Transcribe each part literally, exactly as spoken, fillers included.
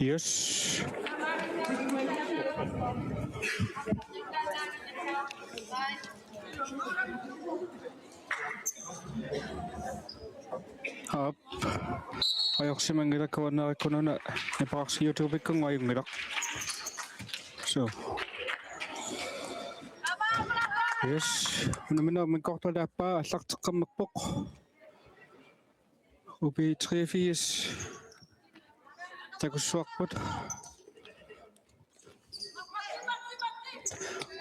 Yes. Aap. Ajorsimanngilaq, kuannaarikkununa nipaarsi YouTube-ikkut ajunngilaq. So. Yes. Unamminerup immikkoortuata aappaa aallarteqqammerpoq. U B treogfirs takussuarput.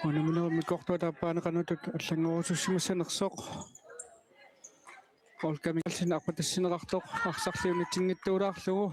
Unamminerup immikkoortuata aappaanut qanoq allanngorusussimassanersoq. Olga Mikkelsen arpatassinneqartoq arsarli unitsinngitsuulaarlugu.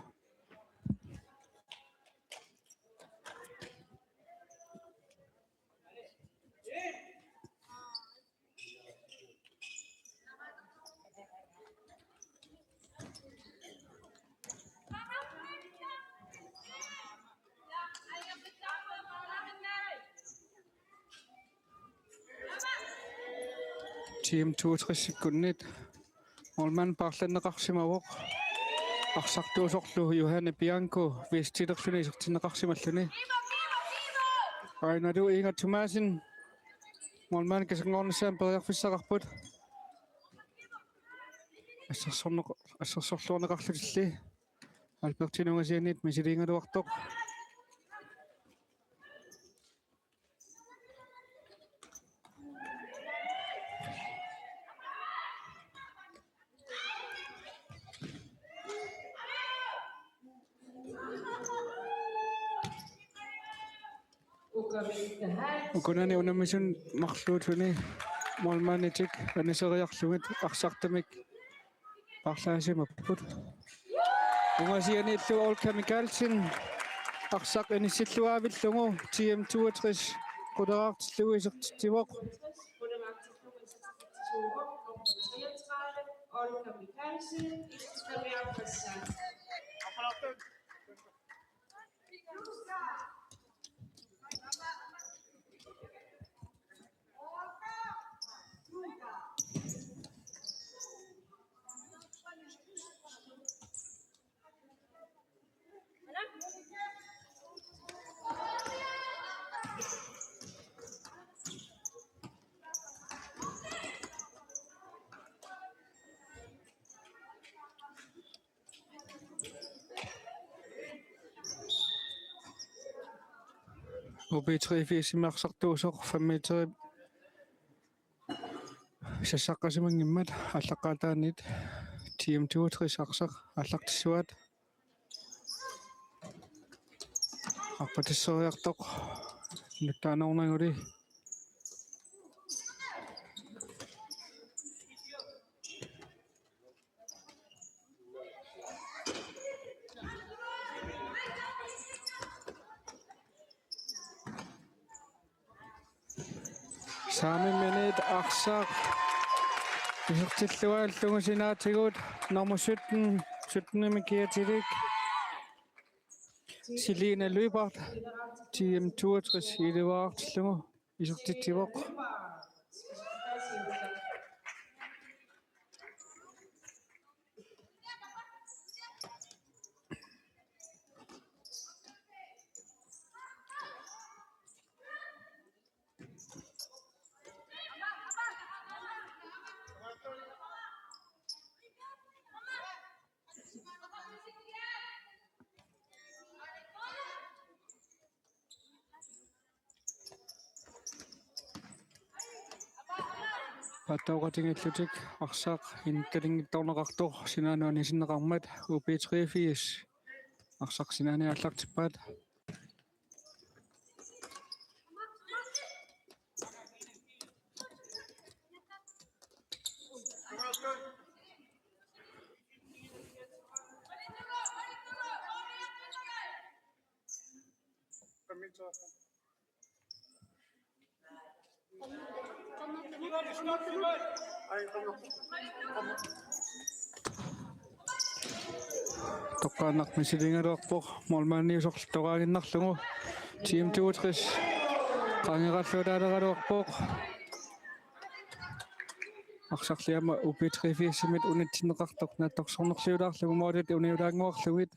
T M toogtres sekundit. Målmand paarlanneqarsimavoq. Arsartuusorlu Johanne Bianco vestilerluni isertinneqarsimalluni. Ainalu Inga Thomasen. Målmand kisanngoornissaa periarfissaqarput. Assersorneq-, assersorluarneqarlutilli. Albertinut ungasianiit misiliigaluartoq. Ukunani unammisunik marluusuni målmanditik aniseriarlugit arsartumik paarlaasimapput. Ungasianiillu Olga Mikkelsen arsaq inissilluaavillugu T M toogtres quleraartillugu isertitsivoq. Olga Mikkelsen, Istitut Kamiapassa. U B treogfirs arsartuusoq fem meter. Sassaqqasimanngimmat aallaqqaataaniit T M toogtres arsaq aallartissuaat. Arpatasseriartoq nutsaanerunaguli. Saamimminiit arsaq isertilluarlugu sinaatigut nummer sytten, sytten-imik kiatilik Selina Lyberth, T M toogtres iluaartillugu isertitsivoq. Paatooqatigiillutik arsaq inuttulinngitsoorneqartoq sinaanut anisinneqarmat U B treogfirs arsaq sinaani aallartippaat. Toqqaannaq misiliigaluarpoq, målmandiusorlu toraaginnarlugu. T M toogtres qaangeralluataaleraluarpoq. Arsarli aamma U B treogfirsimit unitsinneqartoq naatsorsornerliulaarlugu målit uniulaannguarlugit.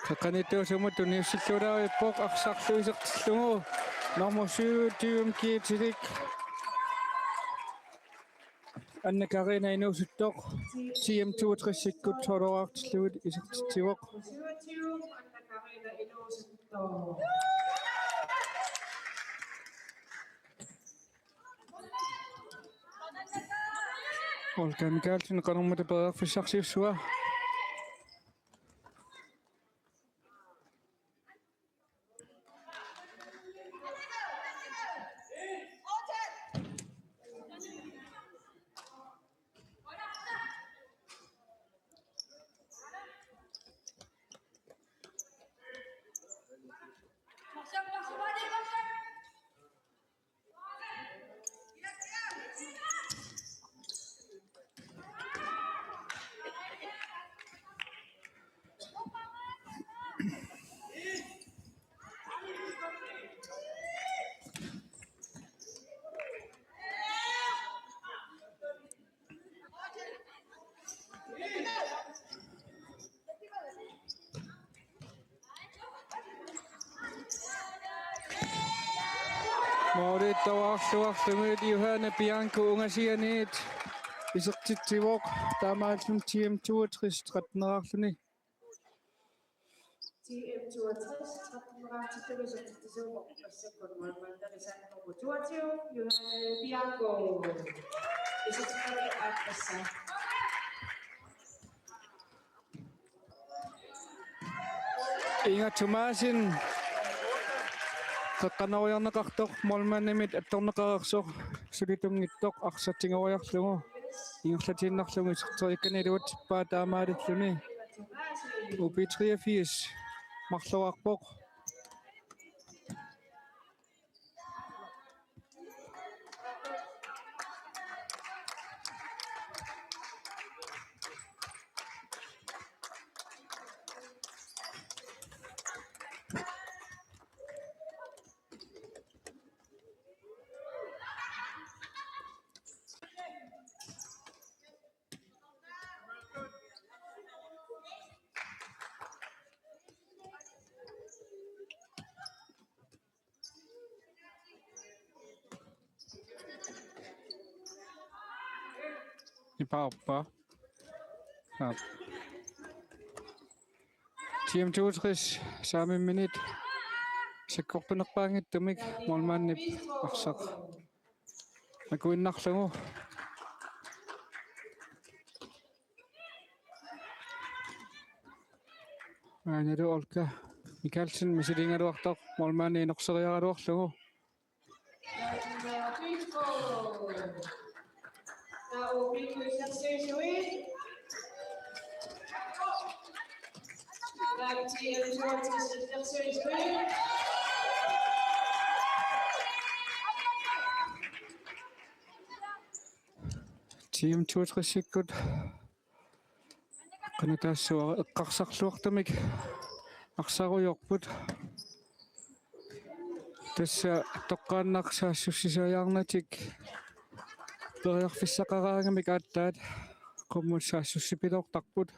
Qeqqaniittuusumut tunniussilluarpoq arsarlu isertillugu nummer syvogtyve G T-lik Anna Karina inuusuttoq T M toogtresikkut tolveriartillugit isertitsivoq. Olga Mikaelsen qanormita periarfissarsiussua. Målittuarluarlugit Johanne Bianco ungasianiit isertitsivoq, taamaalluni T M toogtres tretten-eraarluni. T M toogtres tretten-eraartilluni isertitsisuuvoq, massakkut målmanderisanngorpoq toogtyve Johanne Bianco. Isertitami aappassaa. Inga Thomasen qeqqanoriarneqartoq målmandimit attorneqareersoq suli tunngitsoq arsaq tigoriarlugu ingerlatiinnarlugu iserteriikkani iluatsippaa, taamaalilluni U B treogfirs marloraarpoq. Ipaappa. Aap. T M toogtres saamimminit sakkortunerpaanngitsumik målmandip arsaq akuinnarlugu. Aanalu Olga Mikaelsen misiligaluartoq målmandi inerseriaraluarlugu. T M toogtresikkut qanoq taassuma eqqarsarluartumik arsarujoorput. Tassa toqqaannaq saassussisariaqarnatik periarfissaqaraangamik aatsaat qummut saassussipiloortarput.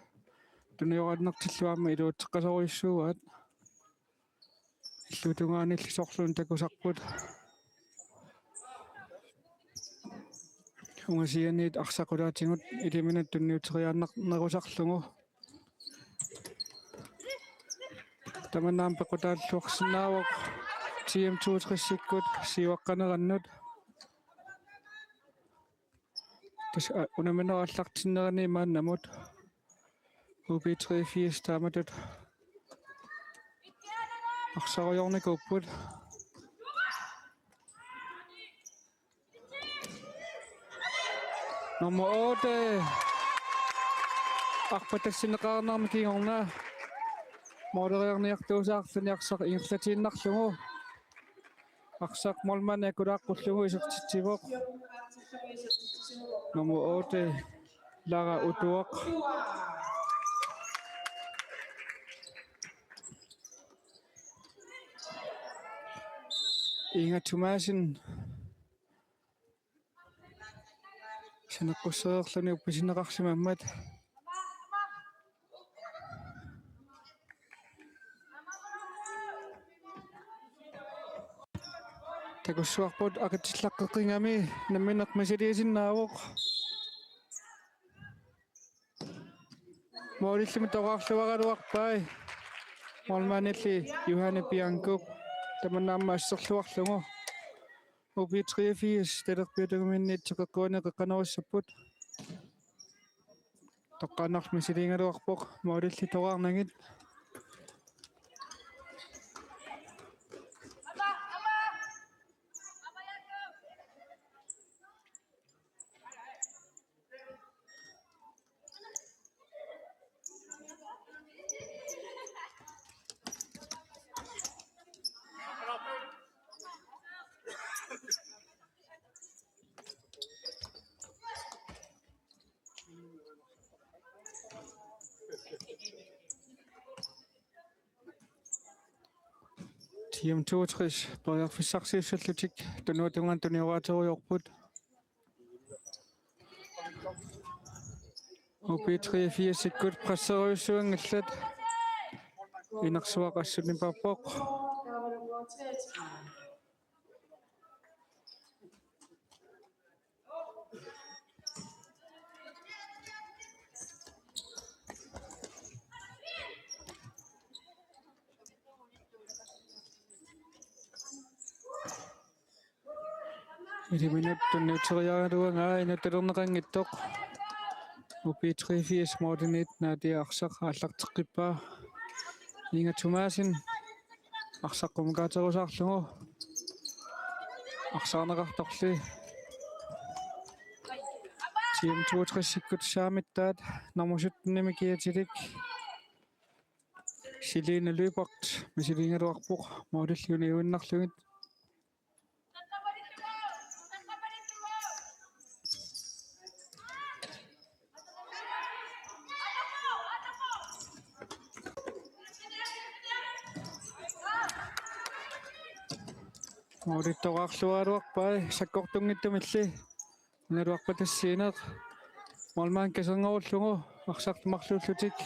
Tuniorannartillu aamma iluatseqqasorujussuuaat. Illuatungaanilli soorlumi takusarput. Ungasianiit arsaq qulaatigut iliminut tunniuteriaannar-, nerusarlugu. Tamanna aamma pequtaalluarsinnaavoq T M toogtresikkut siuaqqanerannut. Tassa, a, unamminerup aallartinnerani maannamut U B treogfirs taamatut arsarujoornikuupput. Nummer otte. Arpatassinneqarnermi kingorna måleriarniartuusaarluni arsaq ingerlatiinnarlugu. Arsaq målmandi akulaaqqullugu isertitsivoq. Nummer otte, Lara Utuaq. Inga Thomasen. Saneqqussereerluni uppisinneqarsimammat. Takussuarput aqitsilluaqqeqqigami nammineq misiliisinnaavoq. Målillimmi toqqarluaraluarpai. Målmandilli Johanne Bianco tamanna aamma asserluarlugu. U B treogfirs talerpiatungiminniit teqeqquani qeqqanorissapput. Toqqaannarlu misiliigaluarpoq målilli toqqarnagit. T M toogtres periarfissarsiussallutik tunuatungaani tunioraaterujoorput. U B treogfirsikkut presserujussuanngillat. Inersuaq assunnipaappoq. Iliminut tunniuteriaraluaraa inuttalerneqanngitsoq. U B treogfirs målimiit Nadia Arsaq aallarteqqippaa. Inga Thomassen Arsaq qummukaatserusaarlugu. Arsaarneqartorli. T M toogtresikkut saamittaat nummer syttenimi kiatilik Selina Lyberth misiliigaluarpoq målilli uniuinnarlugit. Målittoqarluaraluarpai sakkortunngitsumilli. Inersuarpatassiineq. Målmand kaserngorullugu arsaq marluullutik.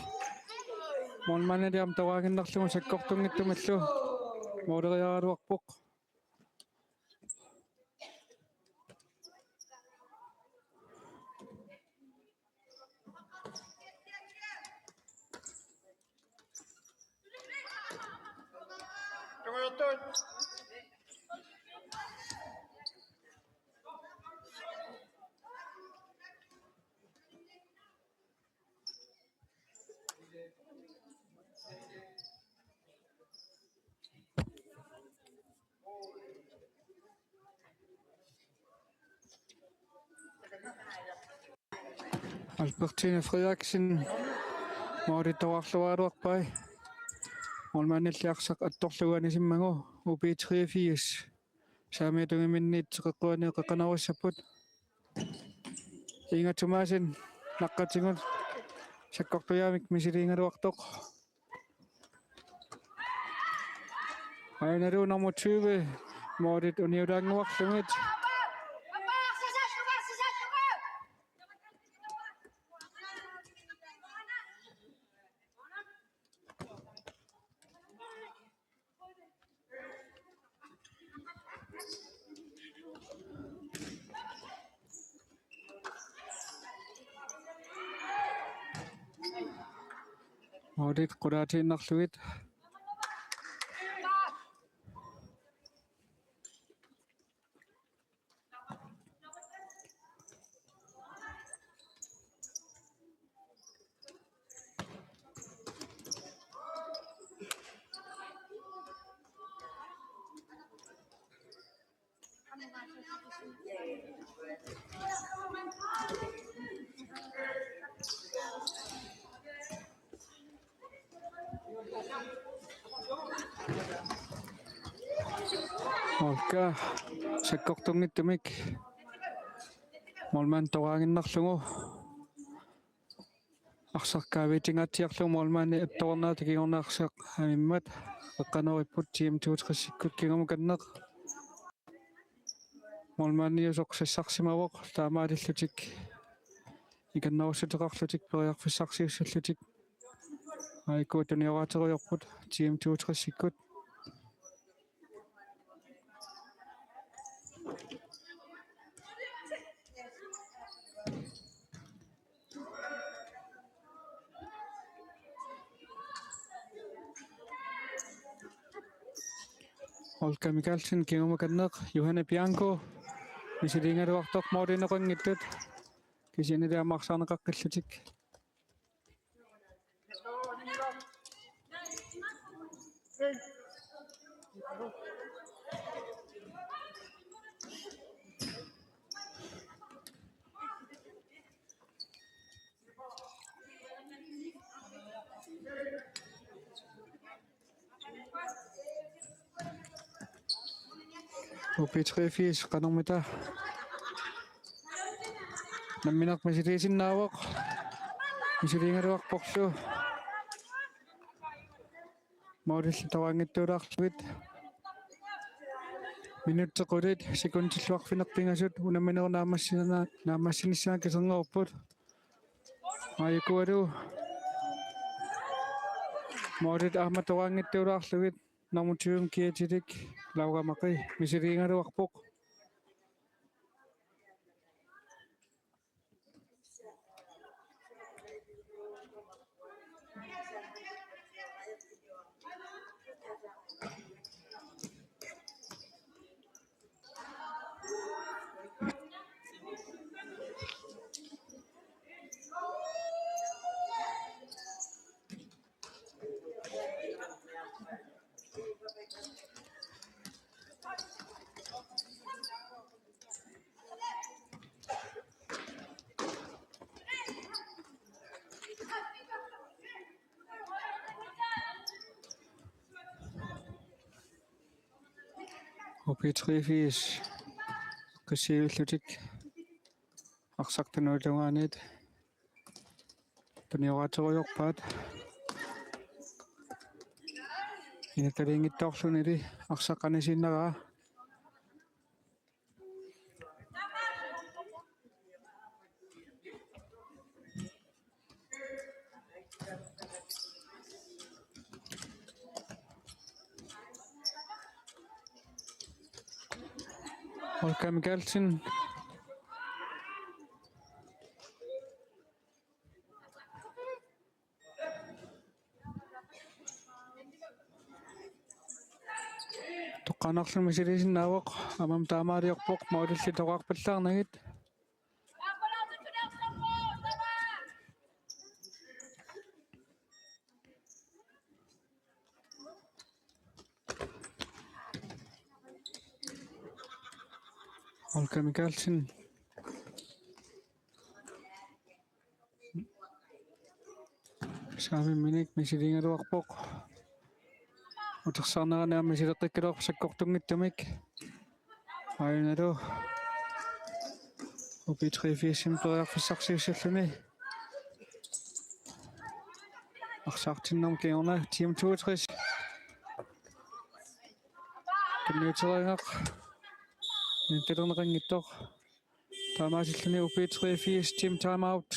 Målmandiliam toqqaaginnarlugu sakkortunngitsumillu måleriaraluarpoq. Albertine Frederiksen målittoqarluaraluarpai. Målmandilli arsaq attorlugu anisimmagu U B treogfirs saamiatungiminniit teqeqquani qeqqanorissapput. Inga Thomassen naqqatigut sakkortujaamik misiliigaluartoq. Aajuna nummer tyve målit uniulaannguarlugit. Målit qulaatiinnarlugit. Målka sakkortunngitsumik målmand toqqaaginnarlugu. Arsaq kaaviitingaatsiarlugu målmandi attornaa kingorna arsaq amimmat qeqqanoripput T M toogtresikkut kingumukanneq. Målmandiusoq sassarsimavoq taamaalillutik ikannerussuteqarlutik periarfissarsiussallutik. A I K tunioraaterujoorput Team toogtresikkut. Olga Mikaelsen kingumut kanneq, Johanne Bianco misiliigaluartoq, målineqanngitsut, kisiannili aamma arsaarneqaqqillutik. U B treogfirs qanormita nammineq misiliisinnaavoq, misiliigaluarporlu. Målillit toraanngittuulaarlugit. Minutsit qulit sekundillu arfineq-pingasut unamminerup naammassina-, naammassinissaa kiserngoorupput. A I K-lu målit aamma toraanngittuulaarlugit, nummer tyve kiatilik Laura Marie misiliigaluarpoq. U B treogfirs qissuillutik arsaq tunuata tungaanut tunioraaterujoorpaat. Inatsisartunngitsoorlunili arsaq anisiinnaraa. Olga Mikaelsen. Toqqaannarluni misiliisinnaavoq, aamma taamaaliorpoq, målillit toraarpallaarnagit. Olga Mikaelsen. Saamimminik misiliigaluarpoq. Utersaarnerani aamma misileqqikkaluarpoq sakkortunngitsumik. Aajuna U B treogfirsimi periarfissarsiussalluni. Arsaartinnermi kingorna Team toogtres. Tunniuteriaraq. Nittalerneqanngitsoq. Taamaasilluni U B treogfirs team timeout.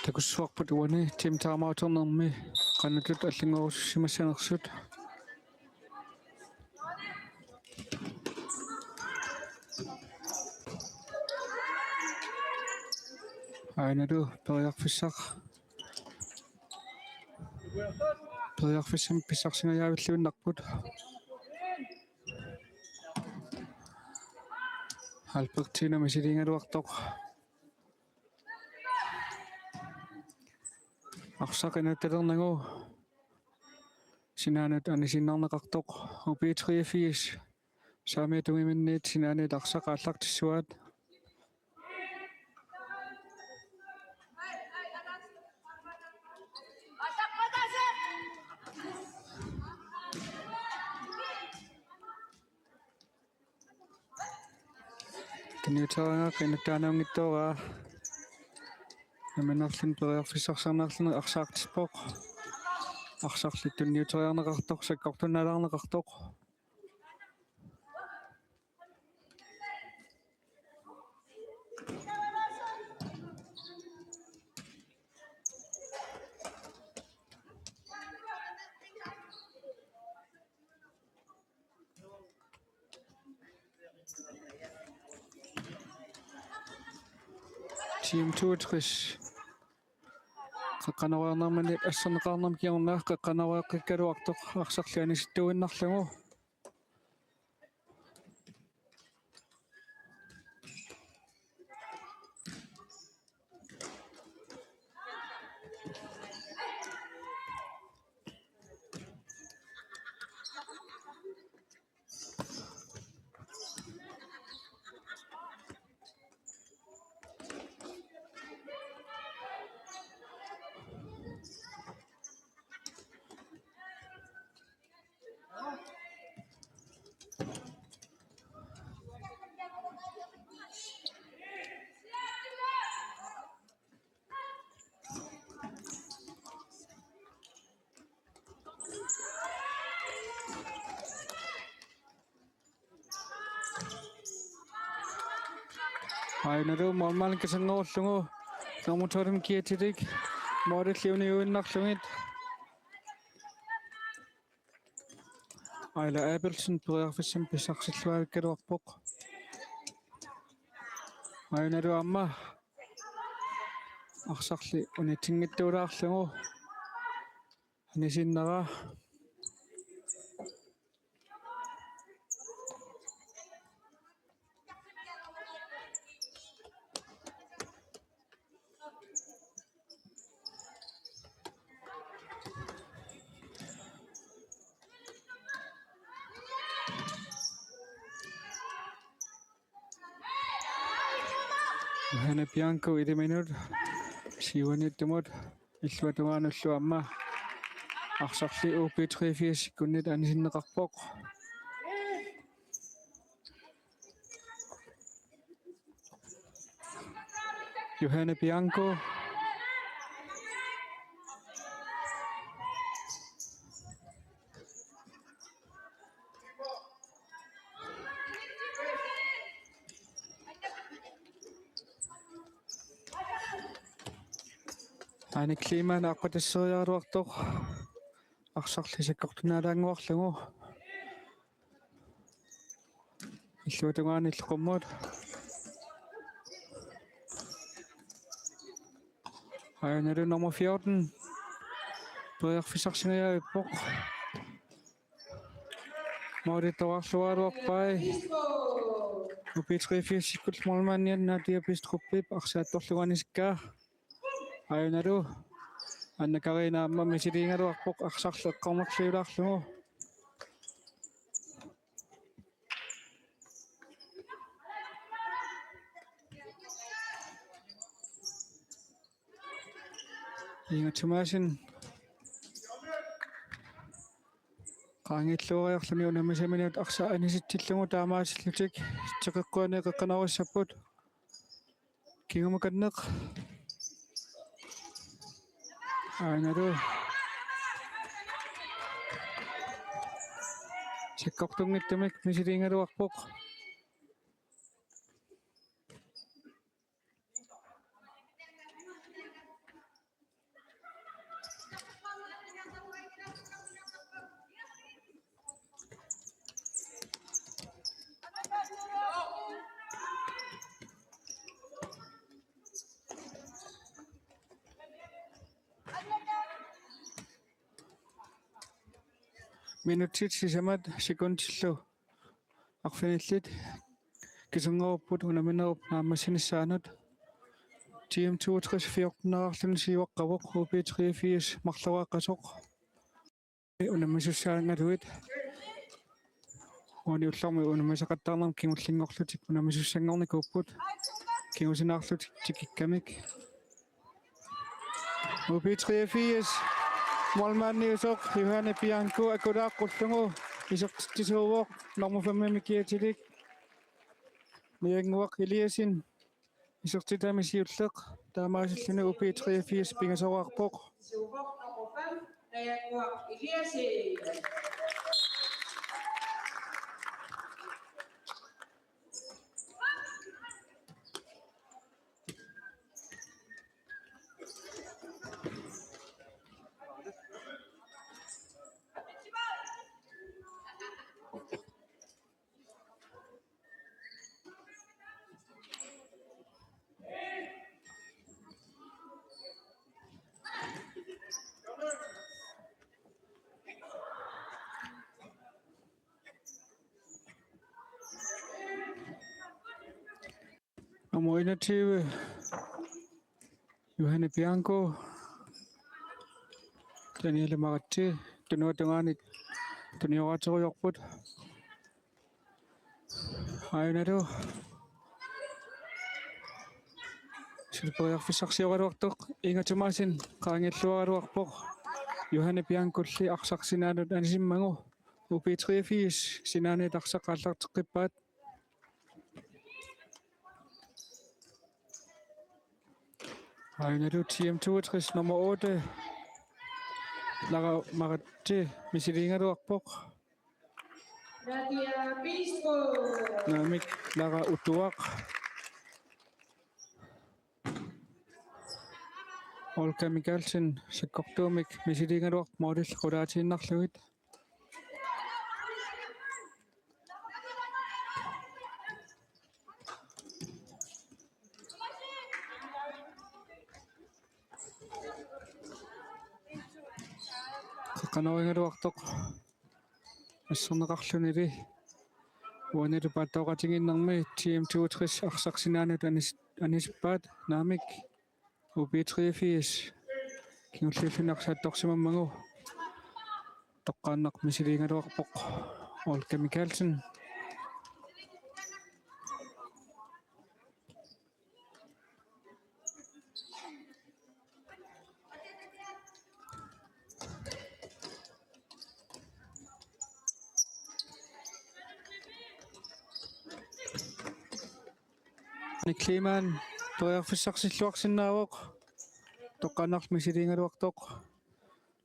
Takussuarput uani team timeouternermi qanoq allanngorusussimassanersut. Aajuna periarfissaq. Periarfissamik pissarsingajaavilluinnarput. Albertine misiliigaluartoq. Arsaq inuttalernagu. Sinaanut anisiinnarneqartoq. U B treogfirs. Saamiata tungiminniit sinaaniit arsaq aallartissuaat. Tunniuteriaraq inuttaanuunngitsoorpaa. Nammineerluni periarfissarsiornerluni arsaartippoq. Arsarli tunniuteriarneqartoq, sakkortunnaalaarneqartoq. Team toogtres. Qeqqanoriarnermini asserneqarnermi kingorna qeqqanoriaqqikkaluartoq arsarli anisittuinnarlugu. Aajuna målmandip kisanngoorlugu nummer tolv-imik kiatilik målilli uniuinnarlugit. Aila Abelsen periarfissamik pissarsilluavikkaluarpoq. Aajuna aamma arsarli unitsinngitsuulaarlugu. Anisiinnarlugu. Johanne Bianco iliminut syvogtyveanut illuatungaanullu aamma arsarli U B treogfirs-ikkunnit anisinneqarpoq. Johanne Bianco. Anik Kleemann aqqutasseriaraluartoq arsarli sakkortunaalaannguarlugu. Illuatungaanut illit qummut. Aajuna nummer fjorten. Periarfissarsingajaavippoq. Målittoqarluaraluarpai. U B treogfirs-ikkut målmandianna Nadia Bistrupip arsaattorlugu anisikkaa. Aajuna Anna Karina aamma misiliigaluarpoq arsarli eqqornerliulaarlugu. Inga Thomasen. Qaangiilluariarluni unammisaminnut arsaq anisitsillugu taamaasillutik teqeqquani qeqqanorissapput. Kingumut qanneq. Aajuna. Sakkortunngitsumik misiliigaluarpoq. Minutsit sisamat sekundillu arfinillit kiserngorupput unamminerup naammassinissaanut. T M toogtres fjorten-erarluni siuaqqavoq, U B treogfirs marloriaqqasoq. Unammisussaagaluit. Uani ullormi unammisaqattaarnermut kingullinngorlutik unammisussanngornikuupput. Kingusinaarlutik tikikkamik. U B treogfirs. Målmandiusoq Johanne Bianco akulaaqqullugu isertitsisuuvoq nummer fem-imik kiatilik Niannguaq Eliasen isertitami siulleq. Taamaasilluni U B treogfirs pingasoraarpoq. Nummer enogtyve, Johanne Bianco. Danielle Maratse, tunuata tungaanut tunioraaterujoorput. Aajuna suli periarfissarsioraluartoq Inga Thomassen qaangiilluaraluarpoq. Johanne Biancolli arsaq sinaanut anisimmagu. U B treogfirs sinaaniit arsaq aallarteqqippaat. Aajuna T M toogtres nummer otte, Lara Maratse, misiliigaluarpoq. Naamik, Lara Utuaq. Olga Mikaelsen sakkortuumik misiliigaluarpoq, målillu qulaatiinnarlugit. Qeqqanorigaluartoq asserneqarlunili uanilu paattooqatigiinnermi T M toogtres arsaq sinaanut anis-, anisippaat. Naamik, U B treogfirs kingulliulluni arsaattorsimammagu toqqaannaq misiliigaluarpoq Olga Mikaelsen. Nick Lehmann periarfissarsilluarsinnaavoq, toqqaannarlu misiliigaluartoq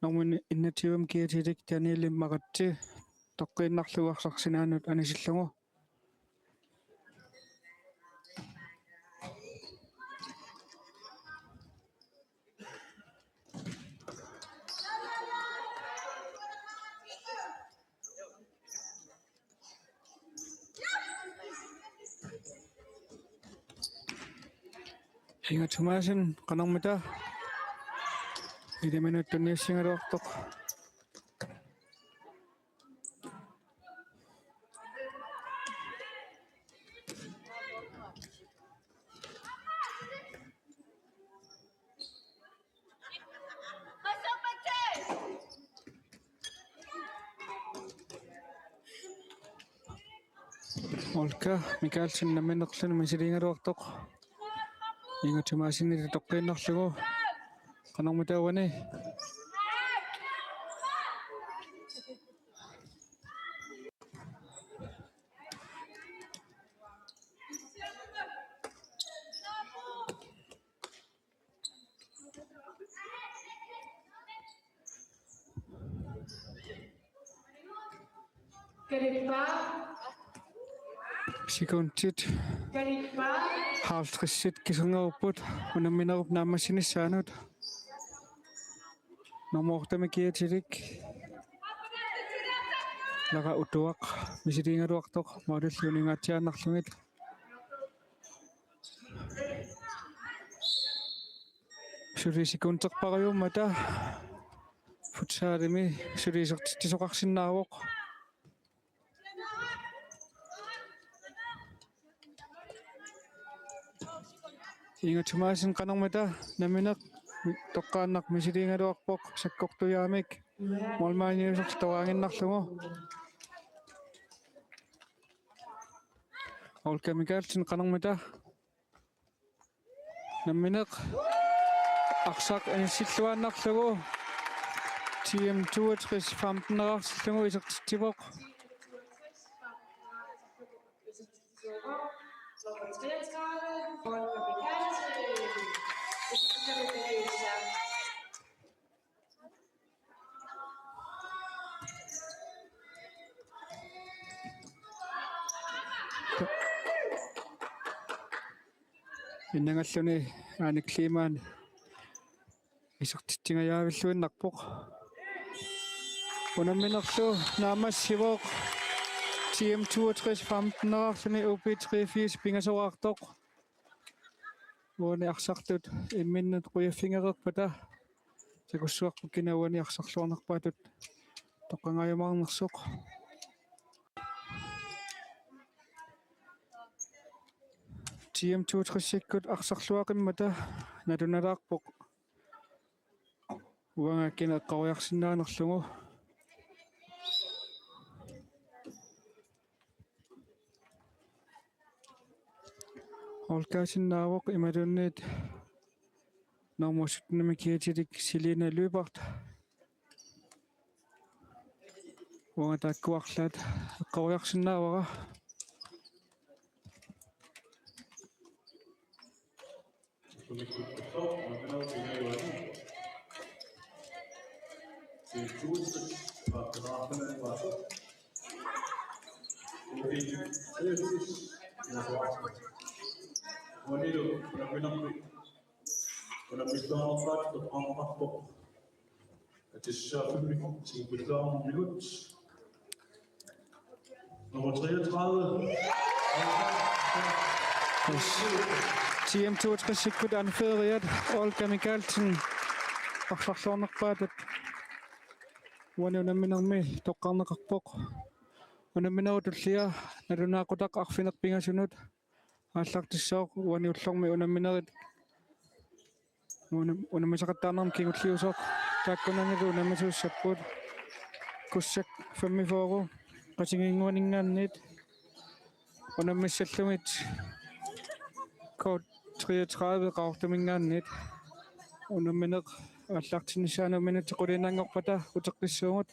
nummer enogtyve-mi kiatilik Danielle Maratse toqqiinnarlugu arsaq sinaanut anisillugu. Inga Thomassen, qanormita? Ilimanut tunniussigaluartoq. Olga Mikaelsen nammineerluni misiliigaluartoq. Inga Thomassenip toqqiinnarlugu. Qanormita uani? Sekundit halvtredsit kiserngorupput unamminerup naammassinissaanut. Nummer otte-mi kiatilik Lara Utuaq misiliigaluartoq målillu uningaatsiaannarlugit. Suli sekunderparajuummata futsalimi suli isertitsisoqarsinnaavoq. Inga Thomasen qanormita, nammineq toqqaannaq misiliigaluarpoq sakkortujaamik, målmandiusoq toqqaannginnarlugu. Olga Mikaelsen qanormita, nammineq arsaq inissilluaannarlugu, T M toogtres femten-erarsillugu isertitsivoq. Innangalluni Aani Kleemann isertitsingajaavilluinnarpoq. Unamminerlu naammassivoq, T M toogtres femten-erarluni U B treogfirs pingasoraartoq. Uani arsartut imminnut qujaffigereerpata takussuarput kina uani arsarluarnerpaatut toqqagaajumaarnersoq. T M toogtres-ikkut arsarluaqimmata nalunalaarpoq uanga kina eqqoriarsinnaanerlugu. Olgaasinnaavoq imaluunniit nummer sytten-imi kiatilik Selina Lyberth. Uanga taakkua arlaat eqqoriarsinnaavara. Nummer treogtredive. T M toogtres-ikkut anføreriat Olga Mikaelsen arsarluarnerpaatut uani unamminermi toqqarneqarpoq. Unamminerup tullia nalunaaqutaq arfineq-pingasunut aallartissooq uani ullormi unamminerit unam-, unammisaqattaarnermut kingulliusoq. Taakkunanilu unammisuussapput. Kussak femogfyrre Qasigiannguaninngaanniit unammissallugit K treogtredive Qaqortuminngaanniit. Unammineq aallartinnissaanut minutsit quliinnanngorpata uteqqissuugut.